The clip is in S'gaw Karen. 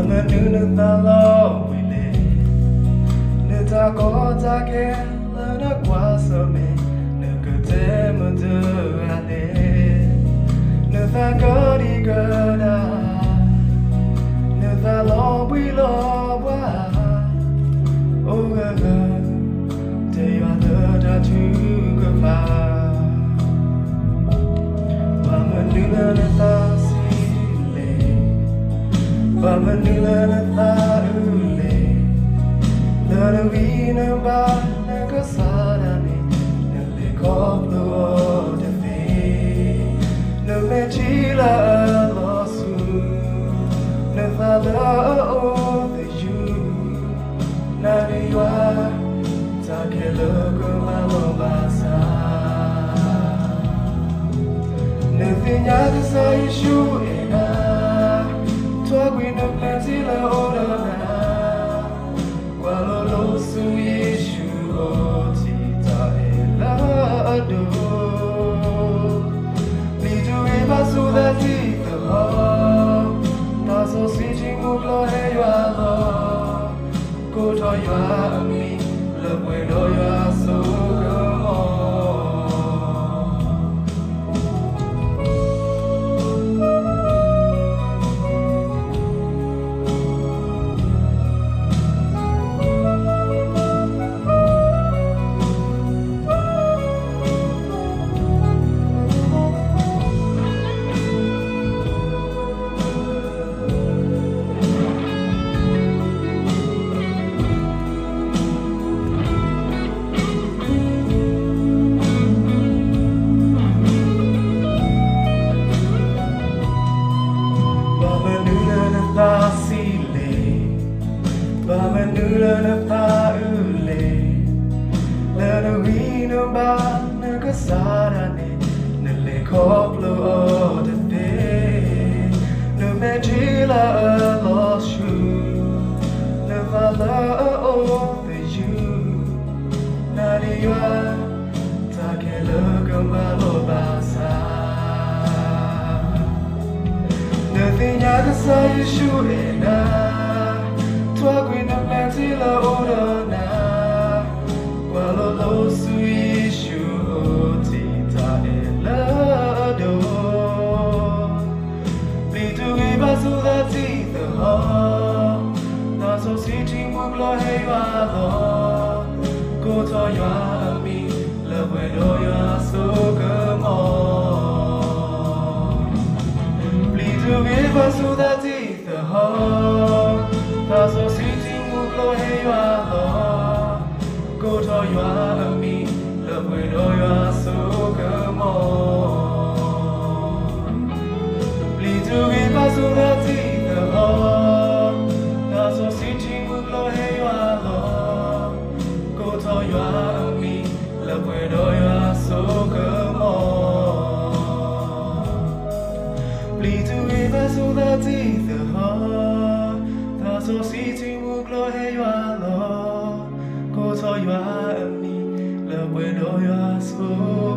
မနုၤနသးလီၤဝံၤလဲၣ်, နတၢ်ကီတၢ်ခဲလၢနကွၢ်ဆၢၣ်မဲာ် နကတဲမတၤဂၤလဲၣ်, နသးကဒံကဒါ, နသးလီၤဘှံးလီၤဘှါ, အိၣ်ဂၢၢ်ဂၢၢ် တဲယွၤလၢတၢ်ထုကဖၣ်. ဘၣ်မနုၤလၢနသးဆံးလဲၣ်, ဘၣ်မနုၤလၢနသးအုးလဲၣ်, လၢနဂံၢ်နဘါနကစၢ်ဒၣ်န့ၣ် နလဲၤခီဖျိအီၤတသ့. နမဲာ်ထံလၢအလီၤဆူ, နသးလၢအအိၣ်သယုၢ်, နၤဒီးယွၤ တၢ်ခဲလၢာ်ကမၤလီၤဘၣ်ဆၣ်. နသ့ၣ်ညါကစၢ်ယ့ၣ်ၡူးအဲၣ်နၤ, ထွါကွံာ်နမဲာ်ထံလၢအအိၣ်ဒီးနၤ, ကွၢ်လိာ်လိာ်ဆူယ့ၣ်ၡူးအအိၣ်ထံၣ်တၢ်အဲၣ်လၢအဒိၣ်, ပျံၤတဂ့ၤဘၣ်ဆူသးတံၢ်သဟီၣ်, သးစီဆှံထံမူကျိၤဟဲယွၤလီၤ. ကိးထီၣ်ယွၤအမံၤ လၢပှဲၤဒီးယွၤအစိကမီၤ. ဘၣ်မနုၤလၢနသးဆံးလဲၣ်, ဘၣ်မနုၤလၢနသးအုးလဲၣ်, လၢနဂံၢ်နဘါနကစၢ်ဒၣ်န့ၣ် နလဲၤခီဖျိအီၤတသ့. နမဲာ်ထံလၢအလီၤဆူ, နသးလၢအအိၣ်သယုၢ်, နၤဒီးယွၤ တၢ်ခဲလၢာ်ကမၤလီၤဘၣ်ဆၣ်. နသ့ၣ်ညါကစၢ်ယ့ၣ်ၡူးအဲၣ်နၤ, ထွါကွံာ်နမဲာ်ထံလၢအအိၣ်ဒီးနၤ, ကွၢ်လိာ်လိာ်ဆူယ့ၣ်ၡူးအအိၣ်ထံၣ်တၢ်အဲၣ်လၢအဒိၣ်. ပျံၤတဂ့ၤဘၣ်ဆူသးတံၢ်သဟီၣ်, သးစီဆှံထံမူကျိၤဟဲယွၤလီၤ. ကိးထီၣ်ယွၤအမံၤ လၢပှဲၤဒီးယွၤအစိကမီၤ. ပျံၤတဂ့ၤဘၣ်ဆူသးတံၢ်သဟီၣ်, သးစီဆှံထံမူကျိၤဟဲယွၤလီၤ. ကိးထီၣ်ယွၤအမံၤ လၢပှဲၤဒီးယွၤအစိကမီၤ. ပျံၤတဂ့ၤဘၣ်ဆူသးတံၢ်သဟီၣ်, သးစီဆှံထံမူကျိၤဟဲယွၤလီၤ. ကိးထီၣ်ယွၤအမံၤ လၢပှဲၤဒီးယွၤအစိကမီၤ. ပျံၤတဂ့ၤဘၣ်ဆူသးတံၢ်သဟီၣ်, သးစီဆှံထံမူကျိၤဟဲယွၤလီၤ. ကိးထီၣ်ယွၤအမံၤ လၢပှဲၤဒီးယွၤအစိ